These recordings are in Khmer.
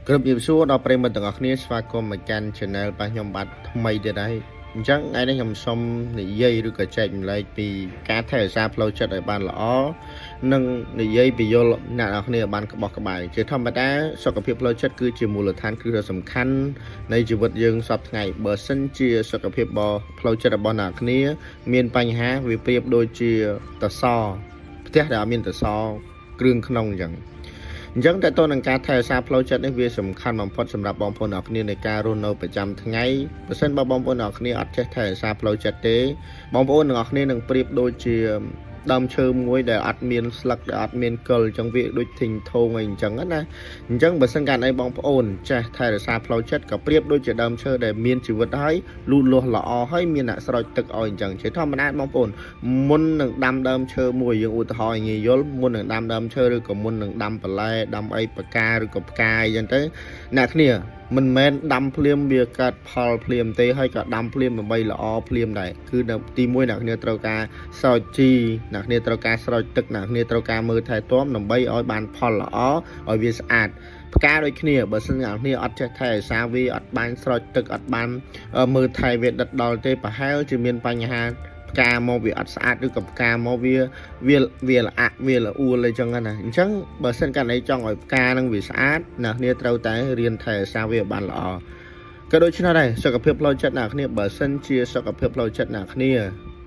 គ្រប់ជំរាបសួរដល់ប្រិយមិត្តទាំងអស់គ្នាស្វាគមន៍មកកាន់ Channel របស់ខ្ញុំបាទថ្មីទៀតហើយអញ្ចឹងថ្ងៃនេះខ្ញុំសូមនិយាយឬក៏ចែករំលែកពីការថែរក្សាផ្លូវចិត្តឲ្យបានល្អនិងនិយាយពីយល់អ្នកនរគ្នាឲ្យបានក្បោះក្បាយជាធម្មតាសុខភាពផ្លូវចិត្តគឺជាមូលដ្ឋានគ្រឹះដ៏សំខាន់នៃជីវិតយើងសព្វថ្ងៃបើសិនជាសុខភាពរបស់ផ្លូវចិត្តរបស់អ្នកគ្នា មានបញ្ហាវាប្រៀបដូចជាតសផ្ទះដែលអត់មានតសគ្រឿងក្នុងអញ្ចឹង អញ្ចឹងតើតើនឹងការថែរក្សាផ្លូវចិត្តនេះវាសំខាន់បំផុតសម្រាប់បងប្អូនអរគ្នានៃការរស់នៅប្រចាំថ្ងៃបើសិនបើបងប្អូនអរគ្នាអត់ចេះថែរក្សាផ្លូវចិត្តទេបងប្អូនទាំងអស់គ្នានឹងប្រៀបដូចជាដើមឈើមួយដែលអត់មានស្លឹកដែលអត់មានគល់អញ្ចឹងវាដូចធីងធោងអីអញ្ចឹងណាអញ្ចឹងបើសិនកាលអីបងប្អូនចេះថែរក្សាផ្លូវចិត្តក៏ប្រៀបដូចជាដើមឈើដែលមានជីវិតហើយលូតលាស់ល្អហើយមានអ្នកស្រោចទឹកឲ្យអញ្ចឹងជាធម្មតាបងប្អូនមុននឹងដាំដើមឈើមួយយើងឧទាហរណ៍ឲ្យងាយយល់មុននឹងដាំដើមឈើឬក៏មុននឹងដាំបន្លែដាំអីបកាឬក៏ផ្កាអីចឹងទៅអ្នកគ្នាមិនមែនដាំភ្លាមវាកើតផលភ្លាមទេហើយក៏ដាំភ្លាមដើម្បីល្អភ្លាមដែរគឺនៅទីមួយអ្នកគ្នាត្រូវការស្រោចជីអ្នកគ្នាត្រូវការស្រោចទឹកអ្នកគ្នាត្រូវការមើលថែទាំដើម្បីឲ្យបានផលល្អឲ្យវាស្អាតផ្កាដូចគ្នាបើសិនអ្នកគ្នាអត់ចេះថែរក្សាវាអត់បានស្រោចទឹកអត់បានមើលថែវាដិតដល់ទេប្រហែលជាមានបញ្ហាផ្កាមកវាអត់ស្អាតឬក៏ផ្កាមកវាវាវាល្អក់វាល្អួលអីចឹងណាអញ្ចឹងបើសិនករណីចង់ឲ្យផ្កានឹងវាស្អាតអ្នកគ្នាត្រូវតែរៀនថែរក្សាវាឲ្យបានល្អក៏ដូច្នោះដែរសុខភាពផ្លូវចិត្តអ្នកគ្នាបើសិនជាសុខភាពផ្លូវចិត្តអ្នកគ្នា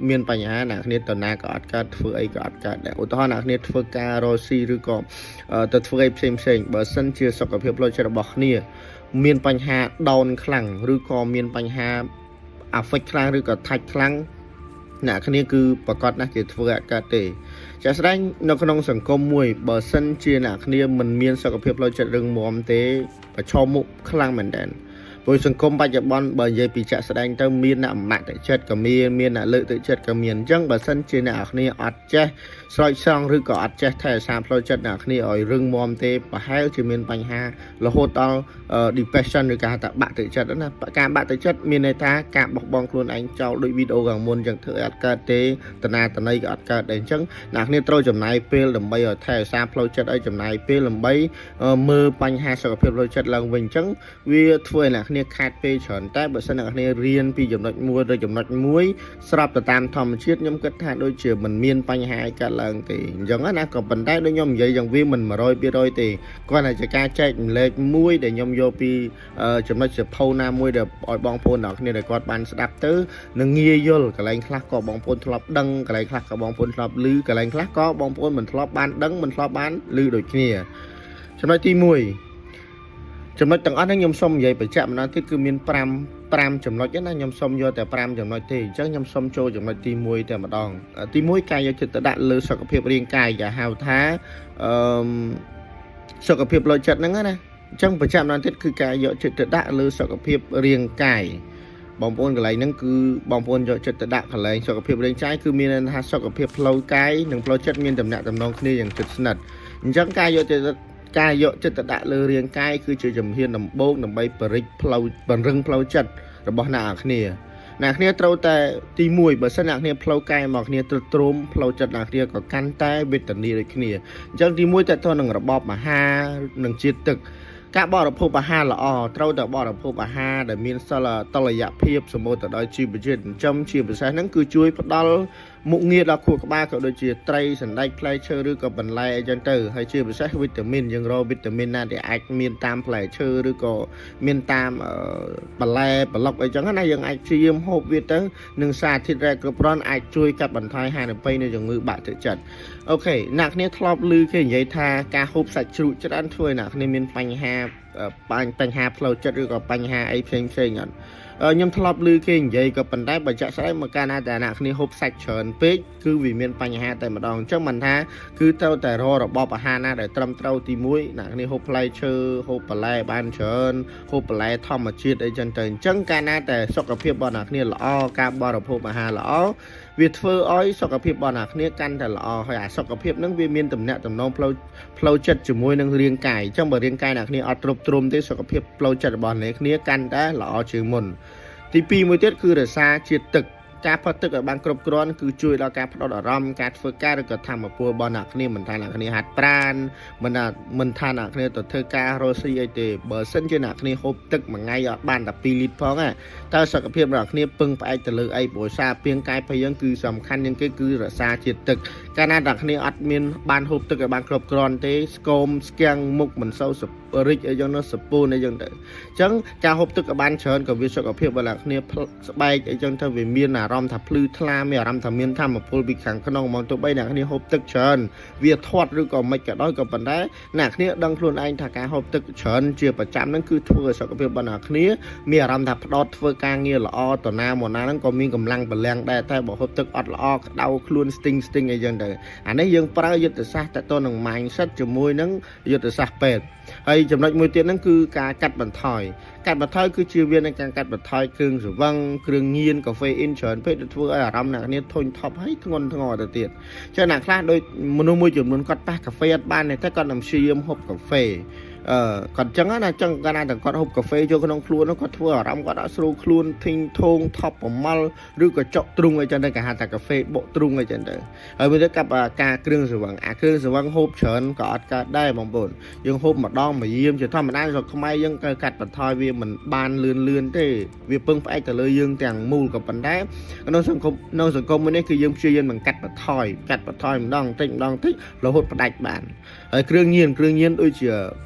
មានបញ្ហាអ្នកគ្នាតណាក៏អត់កើតធ្វើអីក៏អត់កើតដែរឧទាហរណ៍អ្នកគ្នាធ្វើការរកស៊ីឬក៏ទៅធ្វើអីផ្សេងផ្សេងបើសិនជាសុខភាពផ្លូវចិត្តរបស់គ្នាមានបញ្ហា down ខ្លាំងឬក៏មានបញ្ហា affect ខ្លាំងឬក៏ touch ខ្លាំងអ្នកគ្នាគឺប្រកាសណាស់គេធ្វើអត់កើតទេជាក់ស្ដែងនៅក្នុងសង្គមមួយបើសិនជាអ្នកគ្នាមិនមានសុខភាពផ្លូវចិត្តរឹងមាំទេប្រឈមមុខខ្លាំងមែនទែនព្រោះសង្គមបច្ចុប្បន្នបើនិយាយពីជាក់ស្ដែងទៅមានអ្នកបំបាក់ទឹកចិត្តក៏មានមានអ្នកលើកទឹកចិត្តក៏មានអញ្ចឹងបើសិនជាអ្នកគ្នាអត់ចេះស្រោចស្រង់ឬក៏អត់ចេះថែរក្សាផ្លូវចិត្តអ្នកគ្នាឲ្យរឹងមាំទេប្រហែលជាមានបញ្ហារហូតដល់ depression ឬគេហៅថាបាក់ទឹកចិត្តណាការបាក់ទឹកចិត្តមានន័យថាការបោះបង់ខ្លួនឯងចោលដូចវីដេអូខាងមុនអញ្ចឹងធ្វើឲ្យអត់កើតទេតនាតន័យក៏អត់កើតដែរអញ្ចឹងអ្នកគ្នាត្រូវចំណាយពេលដើម្បីឲ្យថែរក្សាផ្លូវចិត្តឲ្យចំណាយពេលដើម្បីមើលបញ្ហាសុខភាពផ្លូវចិត្តឡើងវិញអញ្ចឹងវាធ្វើឲ្យអ្នកគ្នាខាតពេលច្រើនតែបើសិនអ្នកគ្នារៀនពីចំណុចមួយទៅចំណុចមួយស្របទៅតាមធម្មជាតិខ្ញុំគិតថាដូចជាមិនមានបញ្ហាអីកើតឡើងទេអញ្ចឹងណាក៏ប៉ុន្តែដូចខ្ញុំនិយាយយ៉ាងវាមិន100%ទេគ្រាន់តែជាការចែករំលែកមួយដែលខ្ញុំយកពីចំណុចសៀវភៅណាមួយដែលឲ្យបងប្អូនទាំងគ្នាដែលគាត់បានស្ដាប់ទៅនឹងងាយយល់កន្លែងខ្លះក៏បងប្អូនធ្លាប់ដឹងកន្លែងខ្លះក៏បងប្អូនធ្លាប់ឮកន្លែងខ្លះក៏បងប្អូនមិនធ្លាប់បានដឹងមិនធ្លាប់បានឮដូចគ្នាចំណុចទី1ចំណុចទាំងអស់ហ្នឹងខ្ញុំសូមនិយាយបញ្ជាក់ម្ដងទៀតគឺមាន5ចំណុចណាខ្ញុំសូមយកតែ5ចំណុចទេអញ្ចឹងខ្ញុំសូមចូលចំណុចទី1តែម្ដងទី1ការយកចិត្តទុកដាក់លើសុខភាពរាងកាយគេហៅថាអឺសុខភាពផ្លូវចិត្តហ្នឹងណាអញ្ចឹងបញ្ជាក់ម្ដងទៀតគឺការយកចិត្តទុកដាក់លើសុខភាពរាងកាយបងប្អូនកន្លែងហ្នឹងគឺបងប្អូនយកចិត្តទុកដាក់កន្លែងសុខភាពរាងកាយគឺមានន័យថាសុខភាពផ្លូវកាយនិងផ្លូវចិត្តមានតំណែងតំណងគ្នាយ៉ាងជិតស្និទ្ធអញ្ចឹងការយកចិត្តទុកដាក់លើរាងកាយគឺជាជំហានដំបូងដើម្បីបរិចផ្លូវបង្រឹងផ្លូវចិត្តរបស់អ្នកនរគ្នាអ្នកគ្នាត្រូវតែទី1បើសិនអ្នកគ្នាផ្លូវកាយមកគ្នាទ្រុឌទ្រោមផ្លូវចិត្តអ្នកគ្នាក៏កាន់តែវេទនាដូចគ្នាអញ្ចឹងទី1តើតើនឹងរបបអាហារនិងជាតិទឹកការបរិភោគអាហារល្អត្រូវតែបរិភោគអាហារដែលមានសិលតលយៈភាពសម្បូរទៅដោយជីវជាតិចិញ្ចឹមជាពិសេសហ្នឹងគឺជួយផ្ដល់មុខងារដល់ខួរក្បាលក៏ដូចជាត្រីសណ្តែកផ្លែឈើឬក៏បន្លែអីចឹងទៅហើយជាពិសេសវីតាមីនយើងរកវីតាមីនណាដែលអាចមានតាមផ្លែឈើឬក៏មានតាមបន្លែប្លុកអីចឹងណាយើងអាចព្យាយាមហូបវាទៅនឹងសារធាតុរ៉ែគ្រប់គ្រាន់អាចជួយកាត់បន្ថយហានិភ័យនៃជំងឺបាក់ទឹកចិត្ត OK អ្នកគ្នាធ្លាប់ឮគេនិយាយថាការហូបសាច់ជ្រូកច្រើនធ្វើឲ្យអ្នកគ្នាមានបញ្ហាបញ្ហាផ្លូវចិត្តឬក៏បញ្ហាអីផ្សេងផ្សេងអត់ខ្ញុំធ្លាប់ឮគេនិយាយក៏ប៉ុន្តែបើចាក់ស្ដែងមកកាលណាតែអ្នកគ្នាហូបសាច់ច្រើនពេកគឺវាមានបញ្ហាតែម្ដងអញ្ចឹងមិនថាគឺត្រូវតែរករបបអាហារណាដែលត្រឹមត្រូវទី1អ្នកគ្នាហូបផ្លែឈើហូបបន្លែបានច្រើនហូបបន្លែធម្មជាតិអីចឹងទៅអញ្ចឹងកាលណាតែសុខភាពរបស់អ្នកគ្នាល្អការបរិភោគអាហារល្អវាធ្វើឲ្យសុខភាពរបស់អ្នកគ្នាកាន់តែល្អហើយអាសុខភាពហ្នឹងវាមានតំណែងតំណងផ្លូវផ្លូវចិត្តជាមួយនឹងរាងកាយអញ្ចឹងបើរាងកាយអ្នកគ្នាអត់ទ្រព្យទ្រុំទេសុខភាពផ្លូវចិត្តរបស់អ្នកគ្នាកាន់តែល្អជាងមុនទី2មួយទៀតគឺរក្សាជាតិទឹក ការផឹកទឹកឲ្យបានគ្រប់គ្រាន់គឺជួយដល់ការផ្ដោតអារម្មណ៍ការធ្វើការឬក៏ធម្មពលរបស់អ្នកគ្នាមិនថាអ្នកគ្នាហាត់ប្រាណមិនថាមិនថាអ្នកគ្នាទៅធ្វើការរកស៊ីអីទេបើសិនជាអ្នកគ្នាហូបទឹកមួយថ្ងៃអត់បានតែ2លីត្រផងណាតើសុខភាពរបស់អ្នកគ្នាពឹងផ្អែកទៅលើអីព្រោះសារពាង្គកាយរបស់យើងគឺសំខាន់ជាងគេគឺរក្សាជាតិទឹកកាលណាអ្នកគ្នាអត់មានបានហូបទឹកឲ្យបានគ្រប់គ្រាន់ទេស្គមស្គាំងមុខមិនសូវសរិចអីចឹងនោះសពូនអីចឹងទៅអញ្ចឹងការហូបទឹកឲ្យបានច្រើនក៏វាសុខភាពរបស់អ្នកគ្នាស្បែកអីចឹងទៅវាមានអារម្មណ៍ថាភ្លឺថ្លាមានអារម្មណ៍ថាមានធម៌ពលពីខាងក្នុងហ្មងទោះបីអ្នកគ្នាហូបទឹកច្រើនវាធាត់ឬក៏មិនក៏ដោយក៏ប៉ុន្តែអ្នកគ្នាដឹងខ្លួនឯងថាការហូបទឹកច្រើនជាប្រចាំហ្នឹងគឺធ្វើឲ្យសុខភាពរបស់អ្នកគ្នាមានអារម្មណ៍ថាផ្ដោតធ្វើការងារល្អតណាមកណាហ្នឹងក៏មានកម្លាំងពលំដែរតែបើហូបទឹកអត់ល្អក្តៅខ្លួនស្ទីងស្ទីងអីចឹងទៅអានេះយើងប្រើយុទ្ធសាស្ត្រតទៅនឹង mindset ជាមួយនឹងយុទ្ធសាស្ត្រពេទ្យហើយចំណុចមួយទៀតហ្នឹងគឺការកាត់បន្ថយកាត់បន្ថយគឺជាវានឹងការកាត់បន្ថយគ្រឿងស្រវឹងគ្រឿងញៀនកាហ្វេអ៊ីនច្រើនពេកទៅធ្វើឲ្យអារម្មណ៍អ្នកគ្នាធុញថប់ហើយធ្ងន់ធ្ងរទៅទៀតចឹងអ្នកខ្លះដូចមនុស្សមួយចំនួនគាត់ប៉ះកាហ្វេអត់បានទេតែគាត់នឹងព្យាយាមហូបកាហ្វេអឺគាត់ចឹងណាចឹងកាលណាតែគាត់ហូបកាហ្វេចូលក្នុងខ្លួននោះគាត់ធ្វើអារម្មណ៍គាត់អត់ស្រួលខ្លួនធីងធងថប់ប្រមល់ឬក៏ចុកទ្រូងអីចឹងទៅគេហៅថាកាហ្វេបុកទ្រូងអីចឹងទៅហើយមួយទៀតกับការគ្រឿងស្រវឹងអាគ្រឿងស្រវឹងហូបច្រើនក៏អត់កើតដែរបងប្អូនយើងហូបម្ដងមួយយាមជាធម្មតាស្រុកខ្មែរយើងក៏កាត់បន្ថយវាមិនបានលឿនលឿនទេវាពឹងផ្អែកទៅលើយើងទាំងមូលក៏ប៉ុន្តែក្នុងសង្គមក្នុងសង្គមមួយនេះគឺយើងព្យាយាមនឹងកាត់បន្ថយកាត់បន្ថយម្ដងតិចម្ដងតិចរហូតផ្ដាច់បានហើយគ្រឿងញៀនគ្រឿងញៀនដូចជា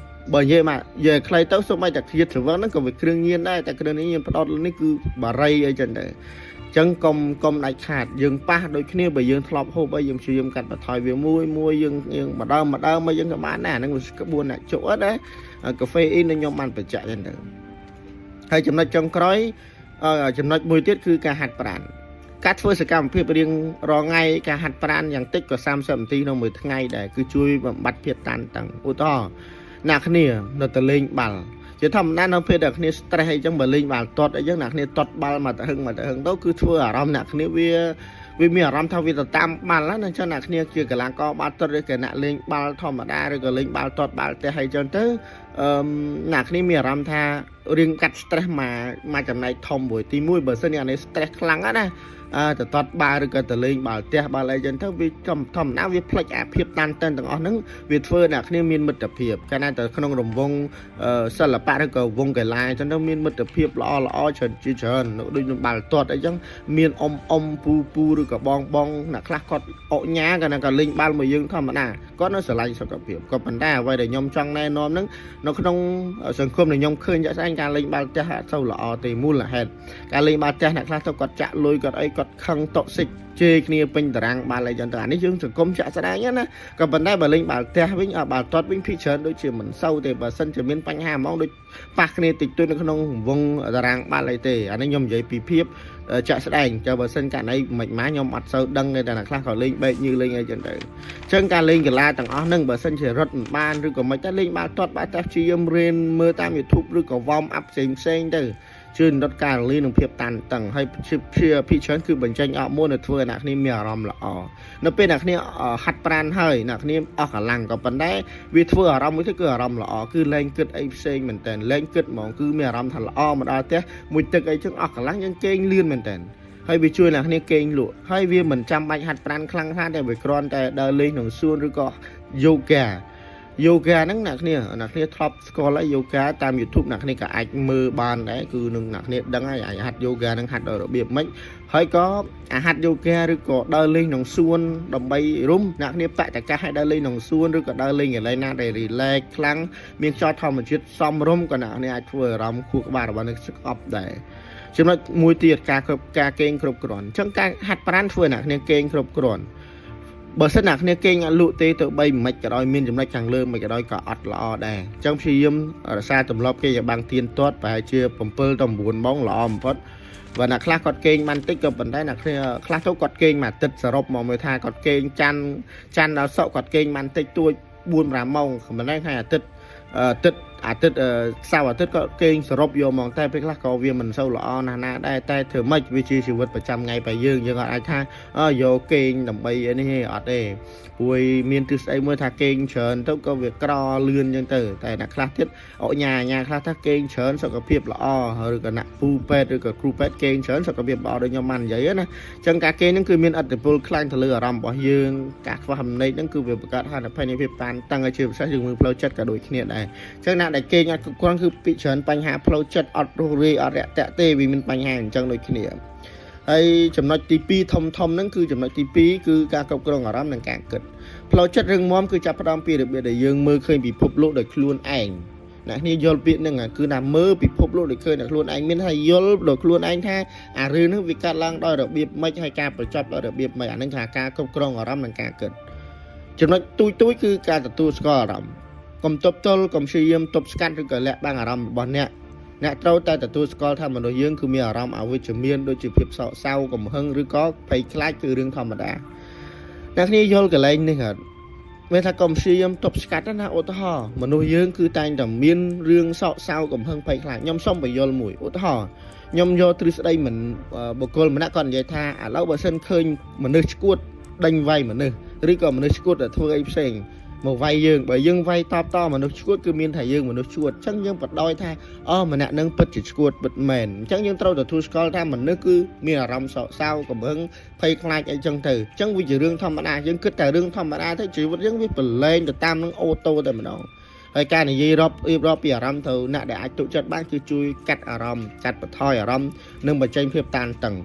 បើនិយាយមកនិយាយខ្លីទៅសូម្បីតែជាតិស្រវឹងហ្នឹងក៏វាគ្រឿងញៀនដែរតែគ្រឿងញៀនផ្ដោតលើនេះគឺបារីអីចឹងទៅចឹងកុំកុំដាច់ខាតយើងប៉ះដូចគ្នាបើយើងធ្លាប់ហូបអីយើងព្យាយាមកាត់បន្ថយវាមួយមួយយើងយើងម្ដងម្ដងមកយើងក៏បានដែរអាហ្នឹងវាក្បួនអ្នកជក់ណាកាហ្វេអ៊ីនខ្ញុំបានបញ្ជាក់ចឹងទៅហើយចំណុចចុងក្រោយចំណុចមួយទៀតគឺការហាត់ប្រាណការធ្វើសកម្មភាពរៀងរាល់ថ្ងៃការហាត់ប្រាណយ៉ាងតិចក៏30នាទីក្នុងមួយថ្ងៃដែរគឺជួយបំបត្តិភាពតានតឹងឧទាហរណ៍អ្នកគ្នានៅតែលេងបាល់ជាធម្មតានៅពេលដែលគ្នា stress អីចឹងបើលេងបាល់ទាត់អីចឹងអ្នកគ្នាទាត់បាល់មកទៅហឹងមកទៅហឹងទៅគឺធ្វើអារម្មណ៍អ្នកគ្នាវាវាមានអារម្មណ៍ថាវាទៅតាមបាល់ណាអញ្ចឹងអ្នកគ្នាជាកីឡាករបាល់ទាត់ឬក៏អ្នកលេងបាល់ធម្មតាឬក៏លេងបាល់ទាត់បាល់ផ្ទះអីចឹងទៅអឺអ្នកគ្នាមានអារម្មណ៍ថារៀងកាត់ stress មកមកចំណែកធំមួយទី1បើសិនជាអានេះ stress ខ្លាំងណាអើទៅតតបាល់ឬក៏ទៅលេងបាល់ផ្ទះបាល់អីចឹងទៅវាធម្មតាវាផ្លិចអាភាពតានតឹងទាំងអស់ហ្នឹងវាធ្វើអ្នកគ្នាមានមិត្តភាពកាលណាតែក្នុងរង្វង់សិល្បៈឬក៏វងកីឡាអញ្ចឹងទៅមានមិត្តភាពល្អល្អច្រើនជាច្រើនដូចនឹងបាល់ទាត់អីចឹងមានអ៊ំអ៊ំពូពូឬក៏បងបងអ្នកខ្លះគាត់អុកញ៉ាកាលណាក៏លេងបាល់មួយយើងធម្មតាគាត់នៅស្រឡាញ់សុខភាពក៏ប៉ុន្តែអ្វីដែលខ្ញុំចង់ណែនាំហ្នឹងនៅក្នុងសង្គមដែលខ្ញុំឃើញជាក់ស្ដែងការលេងបាល់ផ្ទះអត់សូវល្អទេមូលហេតុការលេងបាល់ផ្ទះអ្នកខ្លះទៅគាត់ចាក់លុយគាត់អីគាត់ខឹង toxic ជេរគ្នាពេញតារាងបាល់អីចឹងទៅអានេះយើងសង្គមចាក់ស្ដែងណាក៏ប៉ុន្តែបើលេងបាល់ផ្ទះវិញអបាល់ទាត់វិញភាគច្រើនដូចជាមិនសូវទេបើសិនជាមានបញ្ហាហ្មងដូចប៉ះគ្នាតិចតួចនៅក្នុងវងតារាងបាល់អីទេអានេះខ្ញុំនិយាយពីភាពចាក់ស្ដែងចុះបើសិនករណីមិនម៉ាខ្ញុំអត់សូវដឹងទេតែអ្នកខ្លះក៏លេងបែកញើលេងអីចឹងទៅអញ្ចឹងការលេងកីឡាទាំងអស់ហ្នឹងបើសិនជារត់មិនបានឬក៏មិនតែលេងបាល់ទាត់បាល់តែព្យាយាមរៀនមើលតាម YouTube ឬក៏ warm up ផ្សេងផ្សេងទៅជួយដុតកាឡូរីនិងភាពតានតឹងហើយជាភាគច្រើនគឺបញ្ចេញអរម៉ូនដែលធ្វើឲ្យអ្នកគ្នាមានអារម្មណ៍ល្អនៅពេលអ្នកគ្នាហាត់ប្រាណហើយអ្នកគ្នាអស់កម្លាំងក៏ប៉ុន្តែវាធ្វើអារម្មណ៍មួយទៅគឺអារម្មណ៍ល្អគឺលែងគិតអីផ្សេងមែនតើលែងគិតហ្មងគឺមានអារម្មណ៍ថាល្អមកដល់ផ្ទះមួយទឹកអីចឹងអស់កម្លាំងយើងគេងលឿនមែនតើហើយវាជួយអ្នកគ្នាគេងលក់ហើយវាមិនចាំបាច់ហាត់ប្រាណខ្លាំងខ្លាទេវាគ្រាន់តែដើរលេងក្នុងសួនឬក៏យូហ្គាយូហ្គាហ្នឹងអ្នកគ្នាអ្នកគ្នាធ្លាប់ស្គាល់ហើយយូហ្គាតាម YouTube អ្នកគ្នាក៏អាចមើលបានដែរគឺនឹងអ្នកគ្នាដឹងហើយអាចហាត់យូហ្គាហ្នឹងហាត់ដល់របៀបម៉េចហើយក៏អាហាត់យូហ្គាឬក៏ដើរលេងក្នុងសួនដើម្បីរុំអ្នកគ្នាបតកាសឲ្យដើរលេងក្នុងសួនឬក៏ដើរលេងកន្លែងណាដែល relax ខ្លាំងមានខ្យល់ធម្មជាតិសមរម្យក៏អ្នកគ្នាអាចធ្វើអារម្មណ៍ខួរក្បាលរបស់នឹងស្កប់ដែរចំណុចមួយទៀតការគ្រប់ការគេងគ្រប់គ្រាន់អញ្ចឹងការហាត់ប្រាណធ្វើអ្នកគ្នាគេងគ្រប់គ្រាន់បើសិនអ្នកគ្នាគេងអត់លក់ទេទៅបីមិនក៏ដោយមានចំណុចខាងលើមិនក៏ដោយក៏អត់ល្អដែរអញ្ចឹងព្យាយាមរក្សាទម្លាប់គេឲ្យបានទៀងទាត់ប្រហែលជា7ទៅ9ម៉ោងល្អបំផុតបើអ្នកខ្លះគាត់គេងបានតិចក៏ប៉ុន្តែអ្នកគ្នាខ្លះទៅគាត់គេងមួយអាទិត្យសរុបមកមើលថាគាត់គេងច័ន្ទច័ន្ទដល់សុក្រគាត់គេងបានតិចតួច4 5ម៉ោងប៉ុន្តែថ្ងៃអាទិត្យអាទិត្យ អាទិត្យអឺសៅរ៍អាទិត្យក៏គេងសរុបយកហ្មងតែពេលខ្លះក៏វាមិនសូវល្អណាស់ណាដែរតែធ្វើម៉េចវាជាជីវិតប្រចាំថ្ងៃរបស់យើងយើងអត់អាចថាអើយកគេងដើម្បីអីនេះទេអត់ទេព្រោះមានទិសស្អីមួយថាគេងច្រើនទៅក៏វាក្រលឿនចឹងទៅតែអ្នកខ្លះទៀតអុញ៉ាញ៉ាខ្លះថាគេងច្រើនសុខភាពល្អឬក៏អ្នកពូពេទ្យឬក៏គ្រូពេទ្យគេងច្រើនសុខភាពល្អដូចខ្ញុំបាននិយាយណាចឹងការគេងហ្នឹងគឺមានឥទ្ធិពលខ្លាំងទៅលើអារម្មណ៍របស់យើងការខ្វះអំណេកហ្នឹងគឺវាបង្កើតហានិភ័យនៃភាពតានតឹងឲ្យជាពិសេសជំងឺផ្លូវចិត្តក៏ដូចគ្នាដែរ ចឹងអ្នកដែលគេងអត់គ្រប់គ្រាន់គឺពីច្រើនបញ្ហាផ្លូវចិត្តអត់រស់រាយអត់រាក់ទាក់ទេវាមានបញ្ហាអញ្ចឹងដូចគ្នាហើយចំណុចទី2ធំធំហ្នឹងគឺចំណុចទី2គឺការគ្រប់គ្រងអារម្មណ៍និងការគិតផ្លូវចិត្តរឹងមាំគឺចាប់ផ្ដើមពីរបៀបដែលយើងមើលឃើញពិភពលោកដោយខ្លួនឯងអ្នកគ្នាយល់ពាក្យហ្នឹងគឺថាមើលពិភពលោកដោយឃើញដោយខ្លួនឯងមានថាយល់ដោយខ្លួនឯងថាអារឿងហ្នឹងវាកើតឡើងដោយរបៀបម៉េចហើយការបញ្ចប់ដោយរបៀបម៉េចអាហ្នឹងថាការគ្រប់គ្រងអារម្មណ៍និងការគិតចំណុចទូចទូចគឺការទទួលស្គាល់អារម្មណ៍ កុំទប់ទល់កុំព្យាយាមទប់ស្កាត់ឬក៏លាក់បាំងអារម្មណ៍របស់អ្នកអ្នកត្រូវតែទទួលស្គាល់ថាមនុស្សយើងគឺមានអារម្មណ៍អវិជ្ជមានដូចជាភាពសោកសៅកំហឹងឬក៏ភ័យខ្លាចគឺរឿងធម្មតាអ្នកគ្នាយល់កន្លែងនេះអត់មានថាកុំព្យាយាមទប់ស្កាត់ណាឧទាហរណ៍មនុស្សយើងគឺតែងតែមានរឿងសោកសៅកំហឹងភ័យខ្លាចខ្ញុំសូមបញ្យល់មួយឧទាហរណ៍ខ្ញុំយកទ្រឹស្ដីមិនបុគ្គលម្នាក់គាត់និយាយថាឥឡូវបើសិនឃើញមនុស្សឈួតដេញវាយមនុស្សឬក៏មនុស្សឈួតតែធ្វើអីផ្សេង មកវាយយើងបើយើងវាយតបតមនុស្សឈួតគឺមានថាយើងមនុស្សឈួតអញ្ចឹងយើងបដ ாய் ថាអូម្នាក់នឹងពិតជាឈួតពិតមែនអញ្ចឹងយើងត្រូវទទួលស្គាល់ថាមនុស្សគឺមានអារម្មណ៍សោកសៅកំហឹងភ័យខ្លាចអីចឹងទៅអញ្ចឹងវាជារឿងធម្មតាយើងគិតតែរឿងធម្មតាទៅជីវិតយើងវាប្រឡែងទៅតាមនឹង auto តែម្ដងហើយការនិយាយរាប់រៀបរាប់ពីអារម្មណ៍ទៅអ្នកដែលអាចទុកចិត្តបានគឺជួយកាត់អារម្មណ៍កាត់បន្ថយអារម្មណ៍និងបញ្ចេញភាពតានតឹង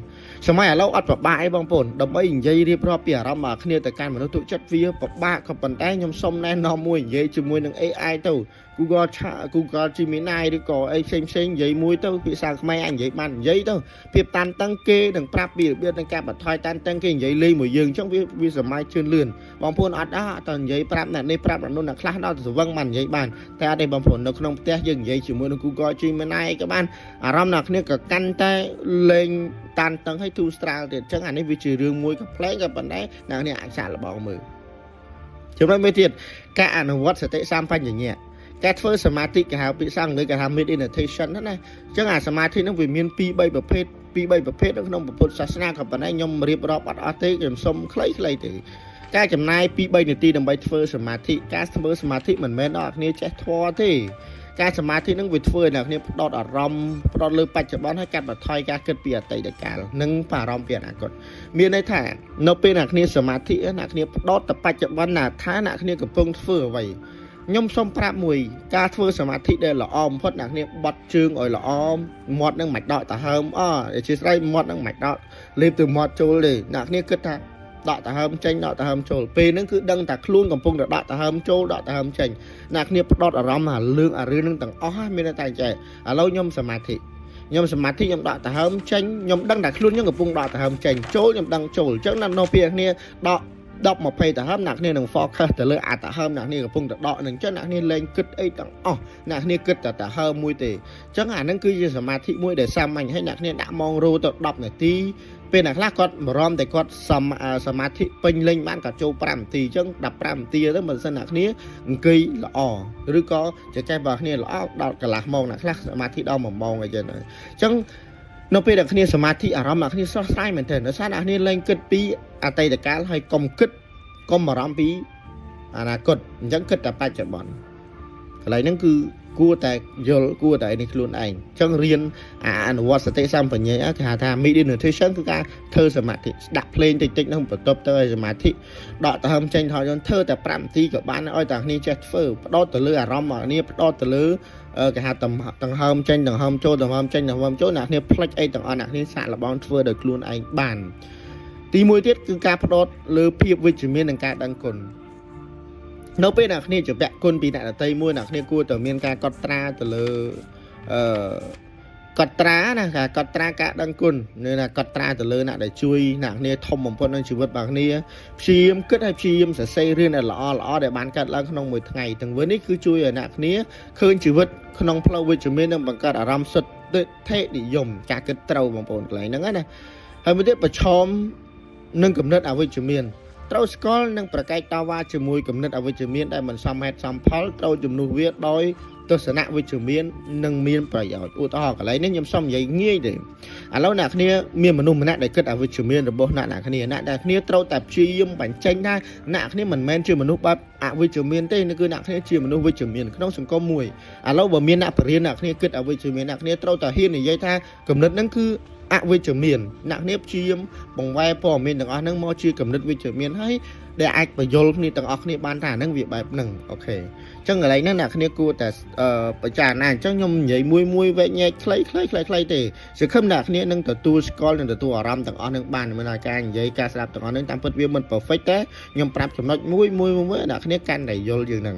សម័យឥឡូវអត់ពិបាកអីបងប្អូនដើម្បីនិយាយរៀបរាប់ពីអារម្មណ៍មកគ្នាទៅកាន់មនុស្សទុកចិត្តវាពិបាកក៏ប៉ុន្តែខ្ញុំសុំណែនាំមួយនិយាយជាមួយនឹង AI ទៅ Google Chat Google Gemini ឬក៏អីផ្សេងផ្សេងនិយាយមួយទៅភាសាខ្មែរអាចនិយាយបាននិយាយទៅភាពតានតឹងគេនឹងប្រាប់ពីរបៀបនៃការបន្ថយតានតឹងគេនិយាយលេងមួយយើងអញ្ចឹងវាវាសម័យជឿនលឿនបងប្អូនអត់អត់តនិយាយប្រាប់អ្នកនេះប្រាប់អ្នកនោះអ្នកខ្លះដល់ទៅស្វឹងបាននិយាយបានតែអត់ទេបងប្អូននៅក្នុងផ្ទះយើងនិយាយជាមួយនឹង Google Gemini ក៏បានអារម្មណ៍អ្នកគ្នាក៏កាន់តែលេងតានតឹងឲ្យធូរស្រាលទៀតអញ្ចឹងអានេះវាជារឿងមួយក៏ប្លែកក៏ប៉ុន្តែអ្នកនេះអាចសាកល្បងមើលចំណុចមួយទៀតការអនុវត្តសតិសម្បញ្ញៈការធ្វើសមាធិគេហៅពាក្យសង្ឃគេហៅ meditation ណាអញ្ចឹងអាសមាធិហ្នឹងវាមាន2 3ប្រភេទ2 3ប្រភេទនៅក្នុងពុទ្ធសាសនាក៏ប៉ុន្តែខ្ញុំរៀបរាប់អត់អស់ទេខ្ញុំសុំខ្លីៗទេការចំណាយ2 3នាទីដើម្បីធ្វើសមាធិការធ្វើសមាធិមិនមែនដល់អ្នកគ្នាចេះធម៌ទេការសមាធិនឹងវាធ្វើឲ្យអ្នកគ្នាផ្ដោតអារម្មណ៍ផ្ដោតលើបច្ចុប្បន្នហើយកាត់បន្ថយការគិតពីអតីតកាលនិងបារម្ភពីអនាគតមានន័យថានៅពេលអ្នកគ្នាសមាធិអ្នកគ្នាផ្ដោតទៅបច្ចុប្បន្នណាថាអ្នកគ្នាកំពុងធ្វើអ្វីខ្ញុំសូមប្រាប់មួយការធ្វើសមាធិដែលល្អបំផុតអ្នកគ្នាបត់ជើងឲ្យល្អមាត់នឹងមិនដកតាហើមអអធិស្ឋានមាត់នឹងមិនដកលេបទៅមាត់ចូលទេអ្នកគ្នាគិតថាដកតាហើមចេញដកតាហើមចូលពេលហ្នឹងគឺដឹងតែខ្លួនកំពុងតែដកតាហើមចូលដកតាហើមចេញអ្នកគ្នាផ្ដោតអារម្មណ៍អារឿងអារឿងហ្នឹងទាំងអស់មានតែចេះឥឡូវខ្ញុំសមាធិខ្ញុំសមាធិខ្ញុំដកតាហើមចេញខ្ញុំដឹងតែខ្លួនខ្ញុំកំពុងដកតាហើមចេញចូលខ្ញុំដឹងចូលអញ្ចឹងនៅពេលគ្នាដក10 20តាហើមអ្នកគ្នានឹង focus ទៅលើអាតាហើមអ្នកគ្នាកំពុងតែដកនឹងអញ្ចឹងអ្នកគ្នាលែងគិតអីទាំងអស់អ្នកគ្នាគិតតែតាហើមមួយទេអញ្ចឹងអាហ្នឹងគឺជាសមាធិមួយដែលសាមញ្ញហើយអ្នកគ្នាដាក់ម៉ោងរោទៅ10នាទីពេលអ្នកខ្លះគាត់បារម្ភតែគាត់សមាធិពេញលេញបានក៏ចូល5នាទីអញ្ចឹង15នាទីទៅមិនសិនអ្នកគ្នាអង្គុយល្អឬក៏ចែកបើគ្នាល្អដល់កន្លះម៉ោងអ្នកខ្លះសមាធិដល់1ម៉ោងអីចឹងអញ្ចឹងនៅពេលដែលគ្នាសមាធិអារម្មណ៍អ្នកគ្នាស្រស់ស្រាយមែនទែនដោយសារអ្នកគ្នាលែងគិតពីអតីតកាលហើយកុំគិតកុំបារម្ភពីអនាគតអញ្ចឹងគិតតែបច្ចុប្បន្នកន្លែងហ្នឹងគឺគួរតែយល់គួរតែនេះខ្លួនឯងអញ្ចឹងរៀនអាអនុវត្តសតិសម្បញ្ញាគេហៅថា meditation គឺការធ្វើសមាធិស្ដាក់ភ្លេងតិចតិចក្នុងបន្ទប់ទៅឲ្យសមាធិដកទៅហើមចេញថយយធ្វើតែ5នាទីក៏បានឲ្យតែគ្នាចេះធ្វើផ្ដោតទៅលើអារម្មណ៍គ្នាផ្ដោតទៅលើគេហៅដង្ហើមចេញដង្ហើមចូលដង្ហើមចេញដង្ហើមចូលអ្នកគ្នាផ្លិចអីទាំងអស់អ្នកគ្នាសាកល្បងធ្វើដោយខ្លួនឯងបានទីមួយទៀតគឺការផ្ដោតលើភាពវិជ្ជមាននិងការដឹងគុណនៅពេលអ្នកគ្នាជពាក់គុណពីអ្នកដទៃមួយអ្នកគ្នាគួរតែមានការកត់ត្រាទៅលើអឺកត់ត្រាណាការកត់ត្រាការដឹងគុណនៅណាកត់ត្រាទៅលើអ្នកដែលជួយអ្នកគ្នាធំបំផុតក្នុងជីវិតរបស់គ្នាព្យាយាមគិតហើយព្យាយាមសរសេររឿងដែលល្អល្អដែលបានកើតឡើងក្នុងមួយថ្ងៃទាំងវិញនេះគឺជួយឲ្យអ្នកគ្នាឃើញជីវិតក្នុងផ្លូវវិជ្ជមាននិងបង្កើតអារម្មណ៍សុទិដ្ឋិនិយមការគិតត្រូវបងប្អូនកន្លែងហ្នឹងណាហើយមួយទៀតប្រឈមនឹងគំនិតអវិជ្ជមាន ត្រូវស្គាល់និងប្រកែកតវ៉ាជាមួយគំនិតអវិជ្ជមានដែលមិនសមហេតុសមផលត្រូវជំនួសវាដោយទស្សនៈវិជ្ជមាននិងមានប្រយោជន៍ឧទាហរណ៍កន្លែងនេះខ្ញុំសុំនិយាយងាយទេឥឡូវអ្នកគ្នាមានមនុស្សម្នាក់ដែលគិតអវិជ្ជមានរបស់អ្នកអ្នកគ្នាអ្នកអ្នកគ្នាត្រូវតែព្យាយាមបញ្ចេញថាអ្នកគ្នាមិនមែនជាមនុស្សបែបអវិជ្ជមានទេគឺអ្នកគ្នាជាមនុស្សវិជ្ជមានក្នុងសង្គមមួយឥឡូវបើមានអ្នកបរិញ្ញាអ្នកគ្នាគិតអវិជ្ជមានអ្នកគ្នាត្រូវតែហ៊ាននិយាយថាគំនិតហ្នឹងគឺអវិជ្ជមានអ្នកគ្នាព្យាយាមបង្វែរព័ត៌មានទាំងអស់ហ្នឹងមកជាគំនិតវិជ្ជមានហើយដែលអាចបញ្យល់គ្នាទាំងអស់គ្នាបានថាហ្នឹងវាបែបហ្នឹង okay អញ្ចឹងកន្លែងហ្នឹងអ្នកគ្នាគួរតែអឺពិចារណាអញ្ចឹងខ្ញុំនិយាយមួយមួយវែកញែកខ្លីខ្លីខ្លីខ្លីទេសង្ឃឹមអ្នកគ្នានឹងទទួលស្គាល់និងទទួលអារម្មណ៍ទាំងអស់ហ្នឹងបានមិនថាការនិយាយការស្ដាប់ទាំងអស់ហ្នឹងតាមពិតវាមិន perfect ទេខ្ញុំប្រាប់ចំណុចមួយមួយមួយអ្នកគ្នាកាន់តែយល់យើងហ្នឹង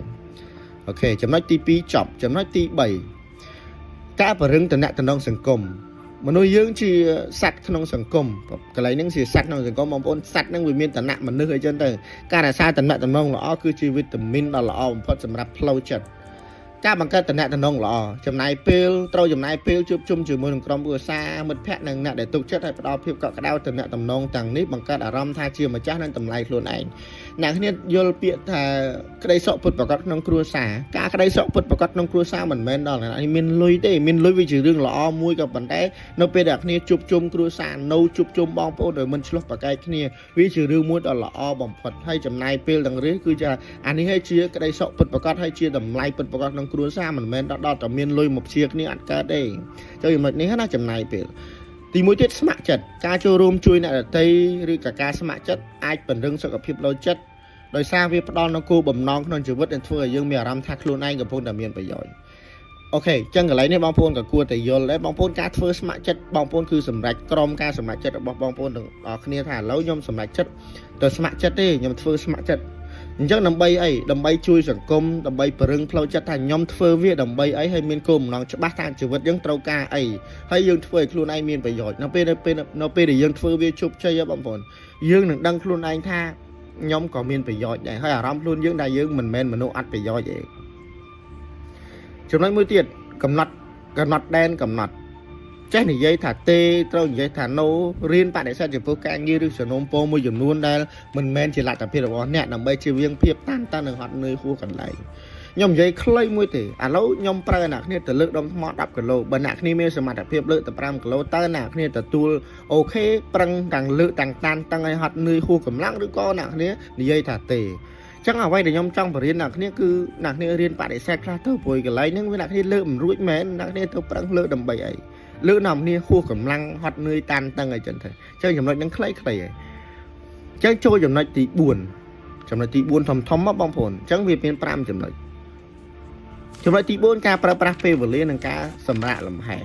okay ចំណុចទី2ចប់ចំណុចទី3ការពង្រឹងតំណតំណងសង្គមមនុស្សយើងជាសត្វក្នុងសង្គមកន្លែងហ្នឹងជាសត្វក្នុងសង្គមបងប្អូនសត្វហ្នឹងវាមានតំណមនុស្សអីចឹងទៅការរក្សាតំណតំណងល្អគឺជាវីតាមីនដ៏ល្អបំផុតសម្រាប់ផ្លូវចិត្តការបង្កើតតំណតំណងល្អចំណាយពេលត្រូវចំណាយពេលជួបជុំជាមួយនឹងក្រុមគ្រួសារមិត្តភ័ក្តិនិងអ្នកដែលទុកចិត្តឲ្យផ្ដល់ភាពកក់ក្ដៅតំណតំណងទាំងនេះបង្កើតអារម្មណ៍ថាជាម្ចាស់និងតម្លៃខ្លួនឯងអ្នកគ្នាយល់ពាក្យថាក្តីសុខពិតប្រាកដក្នុងគ្រួសារការក្តីសុខពិតប្រាកដក្នុងគ្រួសារមិនមែនដល់អ្នកនេះមានលុយទេមានលុយវាជារឿងល្អមួយក៏ប៉ុន្តែនៅពេលដែលអ្នកគ្នាជួបជុំគ្រួសារនៅជួបជុំបងប្អូនដោយមិនឆ្លោះប្រកែកគ្នាវាជារឿងមួយដ៏ល្អបំផុតហើយចំណាយពេលទាំងរឿងគឺជាអានេះហើយជាក្តីសុខពិតប្រាកដហើយជាតម្លៃពិតប្រាកដក្នុងគ្រួសារមិនមែនដល់ដល់តែមានលុយមកព្យាគ្នាអត់កើតទេចុះចំណុចនេះណាចំណាយពេលទីមួយទៀតស្ម័គ្រចិត្តការចូលរួមជួយអ្នកដទៃឬក៏ការស្ម័គ្រចិត្តអាចពង្រឹងសុខភាពផ្លូវចិត្តដោយសារវាផ្ដល់នូវគោលបំណងក្នុងជីវិតនិងធ្វើឲ្យយើងមានអារម្មណ៍ថាខ្លួនឯងកំពុងតែមានប្រយោជន៍ okay អញ្ចឹងកន្លែងនេះបងប្អូនក៏គួរតែយល់ដែរបងប្អូនការធ្វើស្ម័គ្រចិត្តបងប្អូនគឺសម្រេចក្រុមការសម្រេចចិត្តរបស់បងប្អូនទាំងអស់គ្នាថាឥឡូវខ្ញុំសម្រេចចិត្តទៅស្ម័គ្រចិត្តទេខ្ញុំធ្វើស្ម័គ្រចិត្តអញ្ចឹងដើម្បីអីដើម្បីជួយសង្គមដើម្បីពរឹងផ្លូវចិត្តថាខ្ញុំធ្វើវាដើម្បីអីហើយមានគោលបំណងច្បាស់ថាជីវិតយើងត្រូវការអីហើយយើងធ្វើឲ្យខ្លួនឯងមានប្រយោជន៍នៅពេលនៅពេលនៅពេលដែលយើងធ្វើវាជោគជ័យហ៎បងប្អូនយើងនឹងដឹងខ្លួនឯងថាខ្ញុំក៏មានប្រយោជន៍ដែរហើយអារម្មណ៍ខ្លួនយើងដែលយើងមិនមែនមនុស្សអត់ប្រយោជន៍ទេចំណុចមួយទៀតកំណត់កំណត់ដែនកំណត់ចេះនិយាយថាទេត្រូវនិយាយថា no រៀនបដិសេធចំពោះការងារឬសំណូមពរមួយចំនួនដែលមិនមែនជាលទ្ធភាពរបស់អ្នកដើម្បីជៀសវាងភាពតានតឹងនិងហត់នឿយហួសកន្លែងខ្ញុំនិយាយខ្លីមួយទេឥឡូវខ្ញុំប្រើអ្នកគ្នាទៅលើកដុំថ្ម10គីឡូបើអ្នកគ្នាមានសមត្ថភាពលើកតែ5គីឡូតើអ្នកគ្នាទទួល okay ប្រឹងទាំងលើកទាំងតានតឹងឲ្យហត់នឿយហួសកម្លាំងឬក៏អ្នកគ្នានិយាយថាទេចឹងអ្វីដែលខ្ញុំចង់បរៀនអ្នកគ្នាគឺអ្នកគ្នារៀនបដិសេធខ្លះទៅព្រោះកន្លែងហ្នឹងវាអ្នកគ្នាលើកមិនរួចមែនអ្នកគ្នាទៅប្រឹងលើកដើម្បីអីលើកនាំគ្នាហួសកម្លាំងហត់នឿយតានតឹងអីចឹងទៅចឹងចំណុចហ្នឹងខ្លីៗហើយចឹងចូលចំណុចទី4ចំណុចទី4ធំធំមកបងប្អូនចឹងវាមាន5ចំណុចចំណុចទី4ការប្រើប្រាស់ពេលវេលានិងការសម្រាកលំហែ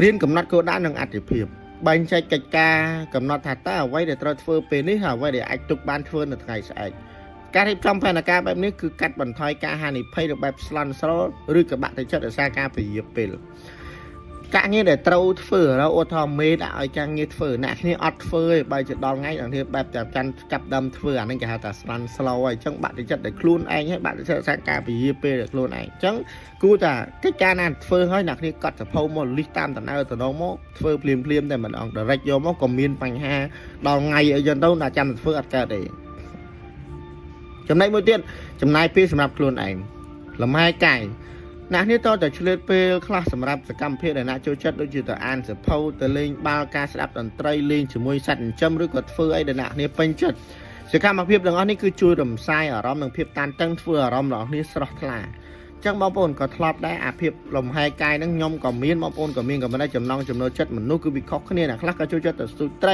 រៀនកំណត់គោលដៅនិងអត្ថិភាពបែងចែកកិច្ចការកំណត់ថាតើអ្វីដែលត្រូវធ្វើពេលនេះហើយអ្វីដែលអាចទុកបានធ្វើនៅថ្ងៃស្អែកការរៀបចំផែនការបែបនេះគឺកាត់បន្ថយការហានិភ័យរបៀបស្លន់ស្លោឬក៏បាក់ទឹកចិត្តដោយសារការពយាពេលការងារដែលត្រូវធ្វើរកឧទាហរណ៍មេដាក់ឲ្យការងារធ្វើអ្នកគ្នាអត់ធ្វើទេបើជាដល់ថ្ងៃអ្នកគ្នាបែបតែចាន់ចាប់ដើមធ្វើអាហ្នឹងគេហៅថាស្លន់ស្លោហើយអញ្ចឹងបាក់ទឹកចិត្តដោយខ្លួនឯងហើយបាក់ទឹកចិត្តដោយសារការពយាពេលដោយខ្លួនឯងអញ្ចឹងគួរតែកិច្ចការណាធ្វើហើយអ្នកគ្នាកត់សភៅមកលិះតាមតំណើតំណងមកធ្វើភ្លាមភ្លាមតែម្ដង direct យកមកក៏មានបញ្ហាដល់ថ្ងៃអីចឹងទៅណាចាំតែធ្វើអត់កើតទេចំណែកមួយទៀតចំណាយពេលសម្រាប់ខ្លួនឯងលំហែកាយអ្នកនេះតើតែឆ្លៀតពេលខ្លះសម្រាប់សកម្មភាពដែលអ្នកចូលចិត្តដូចជាទៅអានសៀវភៅទៅលេងបាល់ការស្ដាប់តន្ត្រីលេងជាមួយសត្វចិញ្ចឹមឬក៏ធ្វើអីដែលអ្នកនេះពេញចិត្តសកម្មភាពទាំងអស់នេះគឺជួយរំសាយអារម្មណ៍និងភាពតានតឹងធ្វើអារម្មណ៍របស់អ្នកស្រស់ថ្លាចឹងបងប្អូនក៏ធ្លាប់ដែរអាភាពលំហែកាយហ្នឹងខ្ញុំក៏មានបងប្អូនក៏មានក៏មិនដែរចំណងចំណូលចិត្តមនុស្សគឺវាខុសគ្នាអ្នកខ្លះក៏ចូលចិត្តទៅស្ទូចត្រ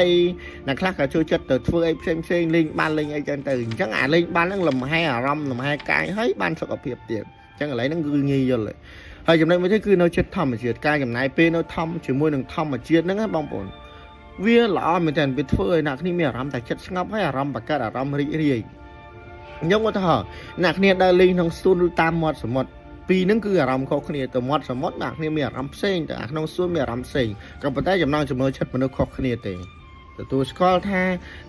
ីអ្នកខ្លះក៏ចូលចិត្តទៅធ្វើអីផ្សេងផ្សេងលេងបាល់លេងអីចឹងទៅអញ្ចឹងអាលេងបាល់ហ្នឹងលំហែអារម្មណ៍លំហែកាយហើយបានសុខភាពទៀតអញ្ចឹងកន្លែងហ្នឹងគឺងាយយល់ហើយហើយចំណុចមួយទៀតគឺនៅចិត្តធម្មជាតិការចំណាយពេលនៅធម្មជាមួយនឹងធម្មជាតិហ្នឹងណាបងប្អូនវាល្អមែនទែនវាធ្វើឲ្យអ្នកគ្នាមានអារម្មណ៍តែចិត្តស្ងប់ហើយអារម្មណ៍បង្កើតអារម្មណ៍រីករាយខ្ញុំឧទាហរណ៍អ្នកគ្នាដើរលេងក្នុងសួនឬតាមមាត់សមុទ្រពីរហ្នឹងគឺអារម្មណ៍ខុសគ្នាទៅមាត់សមុទ្រអ្នកគ្នាមានអារម្មណ៍ផ្សេងទៅអាក្នុងសួនមានអារម្មណ៍ផ្សេងក៏ប៉ុន្តែចំណងចំណូលចិត្តមនុស្សខុសគ្នាទេទទួលស្គាល់ថ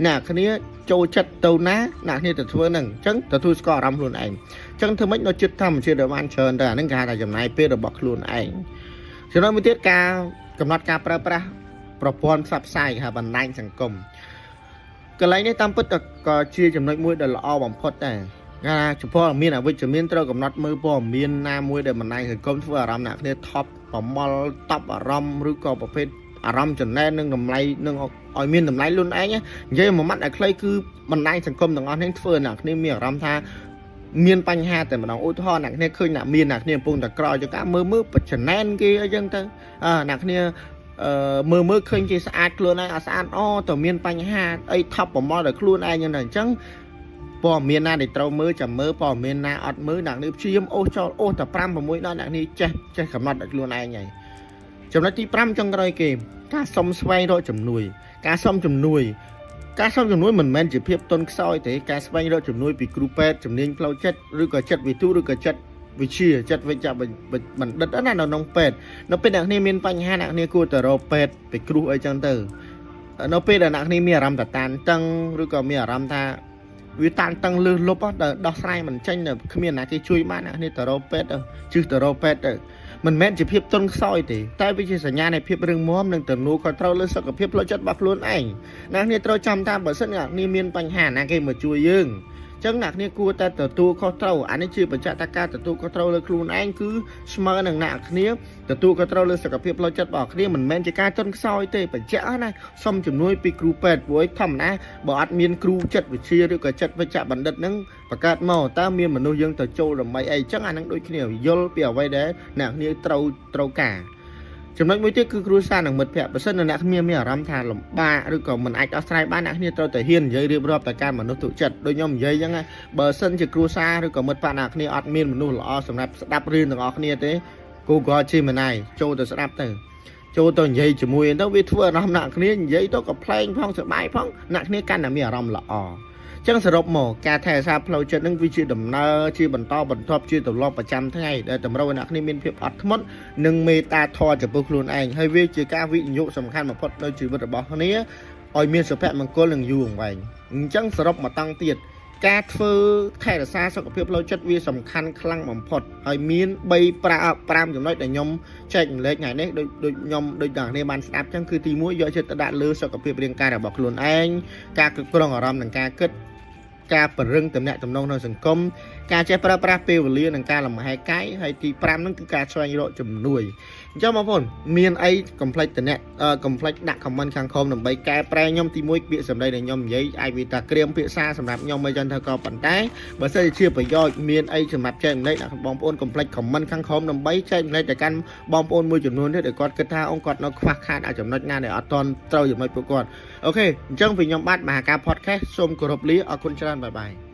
ាអ្នកគ្នាចូលចិត្តទៅណាអ្នកគ្នាទៅធ្វើហ្នឹងអញ្ចឹងទទួលស្គាល់អារម្មណ៍ខ្លួនឯងអញ្ចឹងធ្វើម៉េចនៅចិត្តធម្មជាតិឲ្យបានច្រើនទៅអាហ្នឹងគេហៅថាចំណាយពេលរបស់ខ្លួនឯងចំណុចមួយទៀតការកំណត់ការប្រើប្រាស់ប្រព័ន្ធផ្សព្វផ្សាយគេហៅបណ្ដាញសង្គម កន្លែងនេះតាមពិតក៏ជាចំណុចមួយដែលល្អបំផុតដែរគេថាចំពោះមានអវិជ្ជមានត្រូវកំណត់មើលព័ត៌មានណាមួយដែលបណ្ដាញសង្គមធ្វើអារម្មណ៍អ្នកគ្នាថប់ប្រមល់តប់អារម្មណ៍ឬក៏ប្រភេទអារម្មណ៍ចំណែននិងតម្លៃនឹងឲ្យមានតម្លៃខ្លួនឯងនិយាយមួយម៉ាត់ឲ្យខ្លីគឺបណ្ដាញសង្គមទាំងអស់នេះធ្វើឲ្យអ្នកគ្នាមានអារម្មណ៍ថាមានបញ្ហាតែម្ដងឧទាហរណ៍អ្នកគ្នាឃើញអ្នកមានអ្នកគ្នាកំពុងតែក្រចកាមើលមើលបចំណែនគេអីចឹងទៅអើអ្នកគ្នាអឺមើលមើលឃើញគេស្អាតខ្លួនឯងអត់ស្អាតអូតើមានបញ្ហាអីថប់ប្រមល់ដល់ខ្លួនឯងចឹងទៅអញ្ចឹងព័ត៌មានណាដែលត្រូវមើលចាំមើលព័ត៌មានណាអត់មើលអ្នកនេះព្យាយាមអូសចោលអូសតែ5 6ដល់អ្នកនេះចេះចេះកំណត់ដល់ខ្លួនឯងហើយចំណុចទី5ចុងក្រោយគេការសុំស្វែងរកជំនួយការសុំជំនួយការសុំជំនួយមិនមែនជាភាពទន់ខ្សោយទេការស្វែងរកជំនួយពីគ្រូពេទ្យជំនាញផ្លូវចិត្តឬក៏ចិត្តវិទូឬក៏ចិត្តវិទ្យាចិត្តវិជ្ជបណ្ឌិតណានៅក្នុងពេទ្យនៅពេលអ្នកគ្នាមានបញ្ហាអ្នកគ្នាគួរតែរកពេទ្យពីគ្រូអីចឹងទៅនៅពេលដែលអ្នកគ្នាមានអារម្មណ៍តតានតឹងឬក៏មានអារម្មណ៍ថាវាតានតឹងលើសលប់ដល់ដោះស្រាយមិនចេញគ្មានណាគេជួយបានអ្នកគ្នាទៅរកពេទ្យទៅជិះទៅរកពេទ្យទៅមិនមែនជាភាពទន់ខ្សោយទេតែវាជាសញ្ញានៃភាពរឹងមាំនិងទំនួលខុសត្រូវលើសុខភាពផ្លូវចិត្តរបស់ខ្លួនឯងអ្នកគ្នាត្រូវចាំថាបើសិនអ្នកគ្នាមានបញ្ហាណាគេមកជួយយើងចឹងអ្នកគ្នាគួរតែទទួលខុសត្រូវអានេះជាបញ្ជាក់ថាការទទួលខុសត្រូវលើខ្លួនឯងគឺស្មើនឹងអ្នកគ្នាទទួលខុសត្រូវលើសុខភាពផ្លូវចិត្តរបស់គ្នាមិនមែនជាការទន់ខ្សោយទេបញ្ជាក់ណាសុំជំនួយពីគ្រូពេទ្យព្រោះធម្មតាបើអត់មានគ្រូចិត្តវិទ្យាឬក៏ចិត្តវិជ្ជបណ្ឌិតហ្នឹងបង្កើតមកតើមានមនុស្សយើងទៅចូលដើម្បីអីចឹងអាហ្នឹងដូចគ្នាយល់ពីអ្វីដែលអ្នកគ្នាត្រូវត្រូវការចំណុចមួយទៀតគឺគ្រួសារនិងមិត្តភ័ក្តិបើសិនជាអ្នកគ្នាមានអារម្មណ៍ថាលំបាកឬក៏មិនអាចដោះស្រាយបានអ្នកគ្នាត្រូវតែហ៊ាននិយាយរៀបរាប់ទៅកាន់មនុស្សទុចិត្តដូចខ្ញុំនិយាយចឹងណាបើសិនជាគ្រួសារឬក៏មិត្តភ័ក្តិអ្នកគ្នាអត់មានមនុស្សល្អសម្រាប់ស្ដាប់រឿងទាំងអស់គ្នាទេ Google Gemini ចូលទៅស្ដាប់ទៅចូលទៅនិយាយជាមួយទៅវាធ្វើអារម្មណ៍អ្នកគ្នានិយាយទៅក៏ប្លែងផងសប្បាយផងអ្នកគ្នាកាន់តែមានអារម្មណ៍ល្អចឹងសរុបមកការថែរក្សាផ្លូវចិត្តនឹងវាជាដំណើរជាបន្តបន្ទាប់ជាទម្លាប់ប្រចាំថ្ងៃដែលតម្រូវឲ្យអ្នកគ្នាមានភាពអត់ធ្មត់និងមេត្តាធម៌ចំពោះខ្លួនឯងហើយវាជាការវិនិយោគសំខាន់បំផុតនៅជីវិតរបស់គ្នាឲ្យមានសុភមង្គលនិងយូរអង្វែងអញ្ចឹងសរុបមកតង់ទៀតការធ្វើថែរក្សាសុខភាពផ្លូវចិត្តវាសំខាន់ខ្លាំងបំផុតហើយមាន3 5ចំណុចដែលខ្ញុំចែករំលែកថ្ងៃនេះដូចដូចខ្ញុំដូចអ្នកគ្នាបានស្ដាប់ចឹងគឺទី1យកចិត្តទុកដាក់លើសុខភាពរាងកាយរបស់ខ្លួនឯងការគ្រប់គ្រងអារម្មណ៍និងការគិតការពង្រឹងទំនាក់ទំនងក្នុងសង្គមការចេះប្រើប្រាស់ពេលវេលានិងការលំហែកាយហើយទី5ហ្នឹងគឺការស្វែងរកជំនួយអញ្ចឹងបងប្អូនមានអីកុំភ្លេចតំណាក់កុំភ្លេចដាក់ comment ខាងក្រោមដើម្បីកែប្រែខ្ញុំទី1ពាក្យសម្ដីដែលខ្ញុំនិយាយអាចវាតាក្រៀមភាសាសម្រាប់ខ្ញុំអីចឹងទៅក៏ប៉ុន្តែបើសិនជាប្រយោជន៍មានអីសម្រាប់ចែករំលែកបងប្អូនកុំភ្លេច comment ខាងក្រោមដើម្បីចែករំលែកទៅកាន់បងប្អូនមួយចំនួនទៀតដែលគាត់គិតថាអូគាត់នៅខ្វះខាតអាចំណុចណាដែលអត់ទាន់ត្រូវចំណុចពួកគាត់OK អញ្ចឹងពីខ្ញុំបាទមហាការ podcast សូមគោរពលាអរគុណច្រើន bye bye.